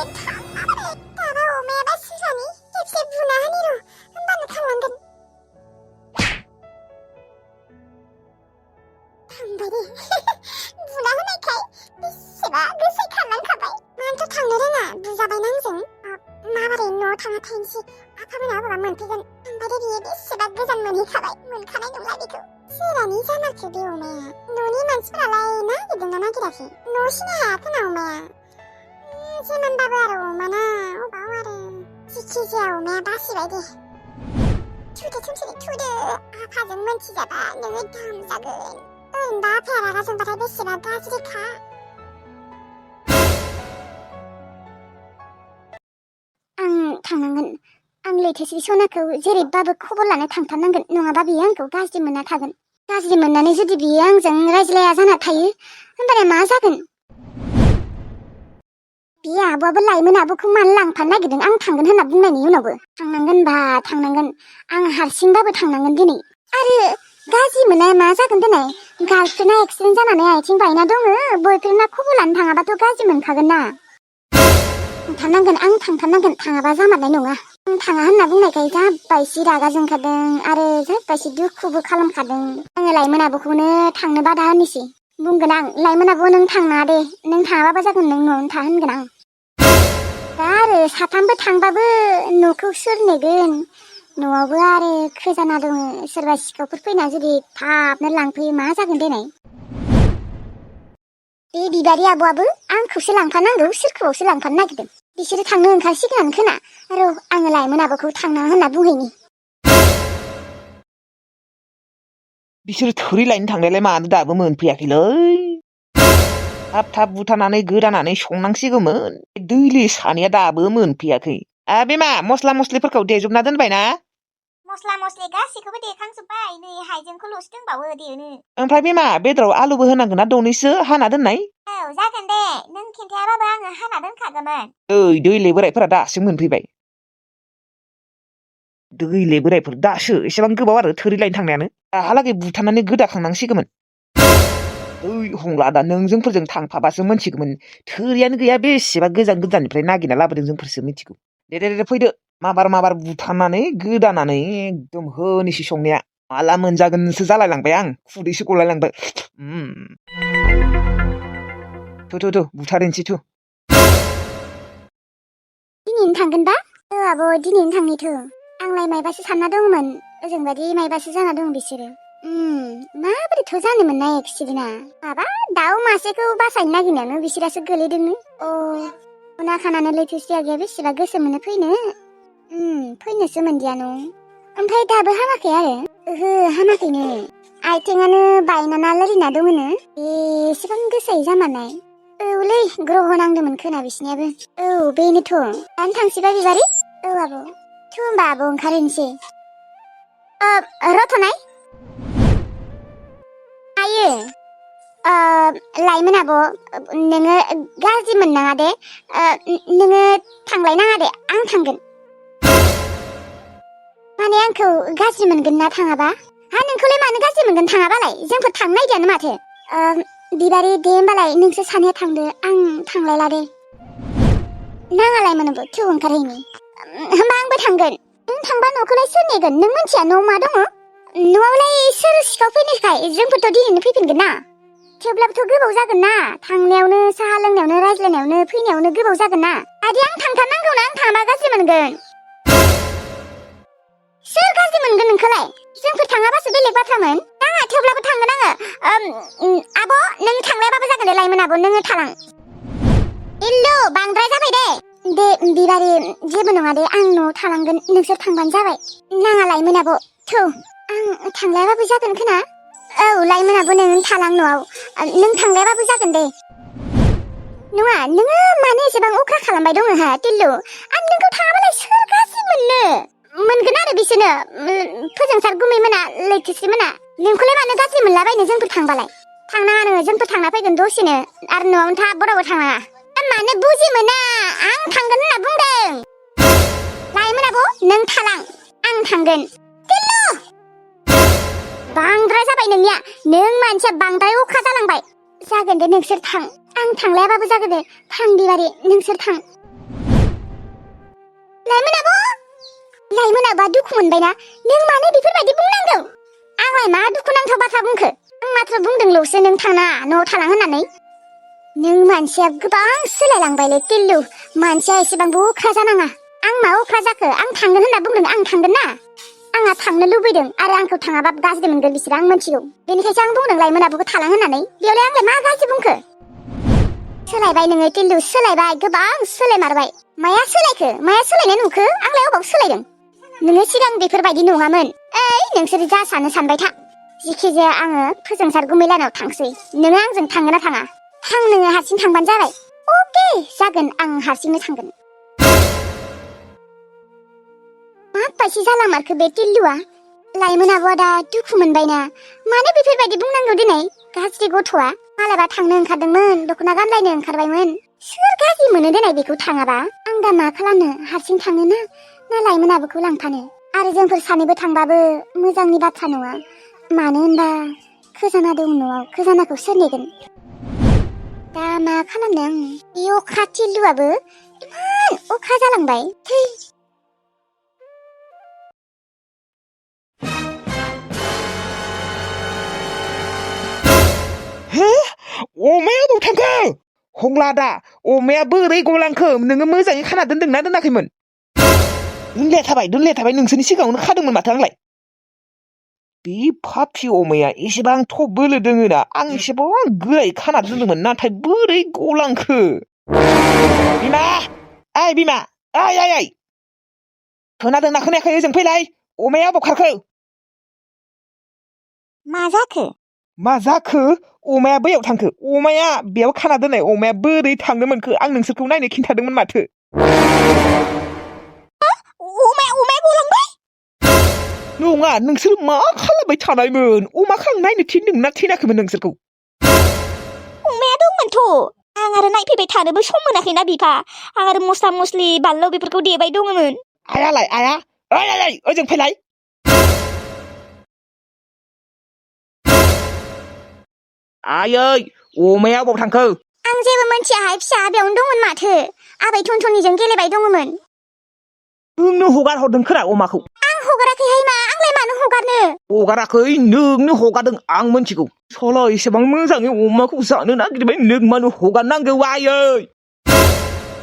दाबा अमायाबा सिरानि खेबसे बुना होनि र' होमबानो थांलांगोन। थांबाय दे बुना होनायखाय बेसेबा गोसोय खारलांखाबाय। मानोथ' थांनो रोङा बुजाबाय नांजों। माबोरै न'आव थांना थाहैनोसै आफामोना अबावबा मोनफैगोन। थांबाय दे बियो बेसेबा गोजान मोनहैखाबाय मोनखानाय नंला बेखौ। सिरानि जामारखो बे अमाया न'नि मानसिफोरालाय नागिरदोंना नागिराखै न' सिनाय हाया खोमा अमाया। जेमानबाबो आरो अमाना अबाव आरो जिखि जाया अमाया बासिबाय दे। थुदो थुमसिरि थुदो आफाजों मोनथिजाबा नोङो दाम जागोन। ओरैनोबा आफाया रागा जोंबाथाय बेसेबा गाज्रिखा। आं थांनांगोन। आं लैथोस्रि सनाखौ जेरैबाबो खबर लानो थांथारनांगोन नङाबा बियो आंखौ गाज्रि मोनना थागोन। गाज्रि मोननानै जुदि बियो आंजों रायज्लाया जाना थायो होमबालाय मा जागोन? बे आब'आबो लाइमोन आब'खौ मानो लांफानो नागिरदों आं थांगोन होनना बुंनायनि उनावबो? थांनांगोनबा थांनांगोन। आं हारसिंबाबो थांनांगोन दिनै। आरो गाज्रि मोननाया मा जागोन दिनै? गार्लफ्रेन्डआ एक्सिडेन्ट जानानै आथिं बायना दङ। बयफ्रेन्डआ खबर लानो थाङाबाथ' गाज्रि मोनखागोन ना। आं थांथारनांगोन थाङाबा जामारनाय नङा। आं थाङा होनना बुंनायखाय जाबायसि रागा जोंखादों आरो जाबायसि दुखुबो खालामखादों। आङो लाइमोन आब'खौनो थांनो बादा होनोसै। बुंगोन आं लाइमोन आब' नों थांनाङा दे नों थाङाबाबो जागोन नों न'आवनो था होनगोन आं। दा आरो साथामबो थांबाबो न'खौ सोर नेगोन? न'आवबो आरो खोजाना दङ। सोरबा सिखावफोर फैना जुदि थाबनो लांफैयो मा जागोन देनाय? बे बिबारि आब'आबो आंखौसो लांफानांगौ सोरखौबासो लांफानो नागिरदों। बिसोरो थांनो ओंखारसिगोनानो खोना। आरो आङो लाइमोन आब'खौ थांनाङा होनना बुंहैनि। बिसोर थोरि लायनो थांनायलाय मानो दाबो मोनफैयाखैलै? थाब थाब बुथारनानै गोदानानै संनांसिगौमोन। दैलि सानैया दाबो मोनफैयाखै। बेमा मस्ला मस्लिफोरखौ देजोबना दोनबाय ना? मस्ला मस्लि गासिखौबो देखांजोब्बाय नै हाइजेंखौल'सो दंबावो देनो। ओमफ्राय बेमा बेदराव आलुबो होनांगोन ना दौनैसो हाना दोननाय? औ जागोन दे नों खिन्थायाबाबो आङो हाना दोनखागौमोन। दैले बोरायफोरा दासो मोनफैबाय। दैले बोरायफोर दासो एसेबां गोबाव आरो थोरि लायनो थांनायानो दाहालागै बुथारनानै गोदाखांनांसिगौमोन। हंला दा नों जोंफोरजों थांफाबासो मोनथिगौमोन। थोरियानो गैया बेसेबा गोजान गोजाननिफ्राय नागिरना लाबोदों जोंफोरसो मिथिगौ। दे फैदो माबार बुथारनानै गोदानानै एकदम होनोसै संनाया। माला मोनजागोनसो जालायलांबाय आं खुदैसो गलायलांबाय। थु बुथारनोसै थु। दिनैनो थांगोनबा? आब' दिनैनो थांनिथ'। आंलाय मायबासो सानना दंमोन ओजोंबादि मायबासो जाना दं बिसोरो। माबोरैथ' जानो मोननाय एक्सिडेन्टआ? माबा दाउ मासेखौ बासायनो नागिरनायावनो बिसोरासो गोलैदोंनो। उना खानानै लैथोस्रिया गैया बेसेबा गोसो मोनो फैनो। फैनोसो मोनदिया न'। ओमफ्राय दाबो हामाखै आरो? ओहो हामाखैनो। आथिङानो बायनाना लोरिना दङनो। एसेबां गोसायै जामारनाय। औलै ग्रह नांदोंमोन खोना बिसिनियाबो। बेनोथ'। दानो थांसैबा बिबारि? आब'। होमबा आब' ओंखारहैनोसै। रथ'नाय आयो। लाइमोन आब' नोङो गाज्रि मोननाङा दे। नोङो थांलायनाङा दे आं थांगोन। माने आंखौ गाज्रि मोनगोन ना थाङाबा? नोंखौलाय मानो गाज्रि मोनगोन थाङाबालाय? जोंफोर थांनो नायदियानो माथो। बिबारि दे होमबालाय नोंसोर सानैया थांदो आं थांलायला दे। नाङालाय मोनबो थौ ओंखारहैनि। होमबा आंबो थांगोन। नों थांबा न'खौलाय सोर नेगोन? नों मिथिया न' मा दङ? न'आवलाय सोर सिखाव फैनोखाय जोंफोरथ' दिनैनो फैफिनगोन ना। थेवब्लाबोथ' गोबाव जागोन ना। थांनायावनो साहा लोंनायावनो रायज्लायनायावनो फैनायावनो गोबाव जागोन ना। आं थांथारनांगौना आं थाङाबा गाज्रि मोनगोन। सोर गाज्रि मोनगोन नोंखौलाय? जोंफोर थाङाबासो बेलेग बाथ्रामोन। नाङा थेवब्लाबो थांगोन आङो। आब' नों थांलायाबाबो जागोन दे लाइमोन आब' नोङो थालां। इल्लु बांद्राय जाबाय दे। दे बिबारि जेबो नङा दे आं न'आव थालांगोन नोंसोर थांबानो जाबाय। नाङा लाइमोन आब' थौ आं थांलायाबाबो जागोन खोना। लाइमोन आब' नों थालां न'आव। नों थांलायाबाबो जागोन दे। नङा नोङो मानो एसेबां अख्रा खालामबाय दङ हा टिल्लु? आं नोंखौ थाङाबालाय सोर गाज्रि मोनगोन आरो बिसोरनो फोजोंसार गुमै मोना लैथोस्रि मोना। नोंखौलाय मानो गाज्रि मोनलाबायनो जोंफोर थांबालाय? थांनाङा नोङो जोंफोर थांना फैगोन दसेनो आरो न'आवनो था बरावबो थांनाङा। मानो बुजि मोना आं थांगोन होनना बुंदों। लाइमोन आब' नों थालां आं थांगोन। टिल्लु बांद्राय जाबाय नोंनिया। नों मानसिया बांद्राय अख्रा जालांबाय। जागोन दे नोंसोर थां। आं थांलायाबाबो जागोन दे। थां बिबारि नोंसोर थां। लाइमोन आब' लाइमोन आब'आ दुखु मोनबायना नों मानो बेफोरबायदि बुंनांगौ आंलाय मा दुखुनांथाव बाथ्रा बुंखो आं माथ्र बुंदोंल'सो नों थांनाङा न'आव थालां होननानै नों मानसिया गोबां सोलायलांबायलै टिल्लु मानसिया एसेबांबो अख्रा जानाङा आं मा अख्रा जाखो आं थांगोन होनना बुंदों आं थांगोन ना आंहा थांनो लुबैदों आरो आंखौ थाङाबा गाज्रि मोनगोन बिसोर आं मिथिगौ बेनिखायसो आं बुंदों लाइमोन आब'खौ थालां होननानै बेयावलाय आंलाय मा गाज्रि बुंखो सोलायबाय नोङो टिल्लु सोलायबाय गोबां सोलायमारबाय माया सोलायखो माया सोलायनाय नुखो आंलाय अबाव सोलायदों नोङो सिगां बेफोरबायदि नङामोन ओइ नोंसोर जा सानो सानबाय था जिखिजाया आङो फोजोंसार गुमैलानाव थांसै नोङो आंजों थांगोन ना थाङा थां नोङो हारसिं थांबानो जाबाय अके जागोन आं हारसिंनो थांगोन माबायदि जालामारखो बे टिल्लुआ लाइमोन आब'आ दा दुखु मोनबायना मानो बेफोरबायदि बुंनांगौ दिनै गाज्रि गथ'आ मालाबा थांनो ओंखारदोंमोन दख'ना गानलायनो ओंखारबायमोन सोर गाज्रि मोनो दिनै बेखौ थाङाबा आं दा मा खालामनो हारसिं थांनो ना लाइमोन आब'खौ लांफानो आरो जोंफोर सानैबो थांबाबो मोजांनि बाथ्रा नङा मानो होनबा खोजाना दं न'आव खोजानाखौ सोर नेगोन दा मा खालामनो आं बे अख्रा टिल्लुआबो इमान अख्रा जालांबाय थै अमाया अबाव थांखो हंला दा अमाया बोरै गलांखो नोङो मोजाङै खाना दोनदोंना दोनाखैमोन दोनलाया थाबाय नोंसोरनि सिगाङावनो खादोंमोन माथो आंलाय बे फाफि अमाया एसेबां थब बोलो दोङोना आं एसेबां गोरायै खाना दोनदोंमोन नाथाय बोरै गलांखो बिमा बिमा आइ खोनादोंना खोनायाखै ओजों फैलाय अमाया अबाव खारखो मा जाखो अमाया बैयाव थांखो अमाया बेयाव खाना दोननाय अमाया बोरै थांनो मोनखो आं नोंसोरखौ नायनो खिन्थादोंमोन माथो अमाया गलांबाय नङा नोंसोर मा खालामबाय थानायमोन अमाखौ आं नायनो थिनदोंना थिनाखैमोन नोंसोरखौ अमाया दंमोनथ' आं आरो नायफैबाय थानोबो सम मोनाखैना बिफा आं आरो मस्ला मस्लि बानलु बेफोरखौ देबाय दङमोन आया ओइ ओजों फैलाय आयै अमाया अबाव थांखो आं जेबो मोनथियाहाय फिसा बेयावनो दंमोन माथो आबै टुनटुनिजों गेलेबाय दङमोन नोंनो हगार हरदों खोना अमाखौ आं हगाराखैहाय मा आंलाय मानो हगारनो हगाराखै नोंनो हगारदों आं मोनथिगौ सला एसेबां मोजाङै अमाखौ जानो नागिरबाय नों मानो हगारनांगौ आयै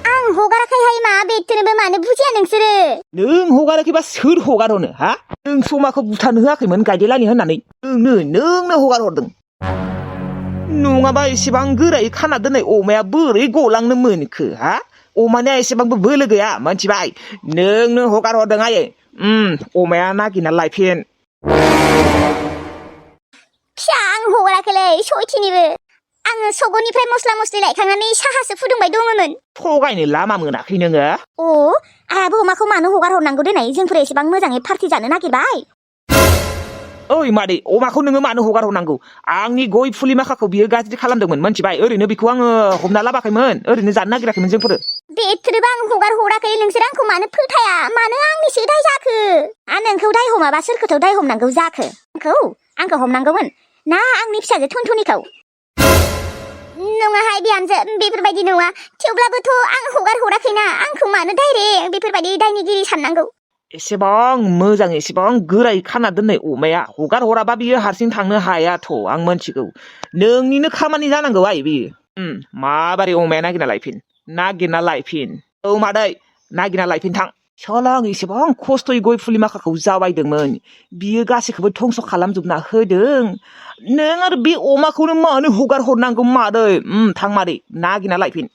आं हगाराखैहाय मा बेथोनोबो मानो बुजिया नोंसोरो नों हगाराखैबा सोर हगारहरनो हा नों अमाखौ बुथारनो होआखैमोन गायदेलानि होननानै नोंनो हगार हरदों नङाबा एसेबां गोरायै खाना दोननाय अमाया बोरै गलांनो मोनखो हा अमानिया एसेबांबो बोलो गैया मोनथिबाय नोंनो हगार हरदों आयै अमाया नागिरना लायफिन फिसा आं हगाराखैलै सयथिनिबो आङो सगनिफ्राय मस्ला मस्लि लायखांनानै साहासो फुदुंबाय दङमोन थगायनो लामा मोनाखै नोङो आहाबो अमाखौ मानो हगार हरनांगौ दिनै जोंफोर एसेबां मोजाङै पार्टि जानो नागिरबाय ओइ मादै अमाखौ नोङो मानो हगार हरनांगौ आंनि गय फुलि माखाखौ बियो गाज्रि खालामदोंमोन मोनथिबाय ओरैनो बेखौ आङो हमना लाबाखैमोन ओरैनो जानो नागिराखैमोन जोंफोरो बेथोनोबो आं हगार हराखै नोंसोर आंखौ मानो फोथाया मानो आंनिसो दाय जाखो नोंखौ दाय हमाबा सोरखौथ' दाय हमनांगौ जाखो आंखौ हमनांगौमोन ना आंनि फिसाजो टुनटुनिखौ नङाहाय बिहामजो बेफोरबायदि नङा थेवब्लाबोथ' आं हगार हराखैना आंखौ मानो डाइरेक्ट बेफोरबायदि दायनिगिरि साननांगौ एसेबां मोजां एसेबां गोरायै खाना दोननाय अमाया हगार हराबा बियो हारसिं थांनो हायाथ' आं मोनथिगौ नोंनिनो खामानि जानांगौ आइ बियो माबारै अमाया नागिरना लायफिन औ मादै नागिरना लायफिन थां साला आं एसेबां खस्थ'यै गय फुलि माखाखौ जावायदोंमोन बियो गासैखौबो धंस' खालामजोबना होदों नों आरो बे अमाखौनो मानो हगार हरनांगौ मादै थां मादै नागिरना लायफिन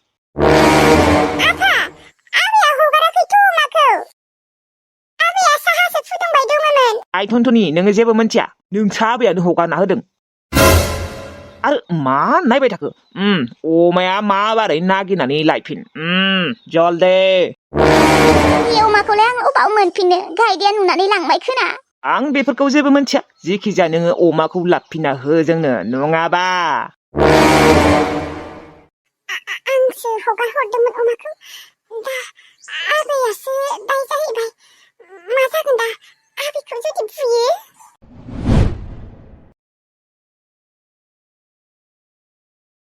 आइ टुनटुनि नोङो जेबो मोनथिया नोंसा आबैयानो हगारना होदों आरो मा नायबाय थाखो अमाया माबारै नागिरनानै लायफिन जलदे बे अमाखौलाय आं अबाव मोनफिननो गायदेया नुनानै लांबाय खोना आं बेफोरखौ जेबो मोनथिया जिखिजाया नोङो अमाखौ लाबफिनना हो जोंनो नङाबा आंसो हगार हरदोंमोन अमाखौ दा आबैयासो दाय जाहैबाय मा जागोन दा आबैखौ जुदि बुयो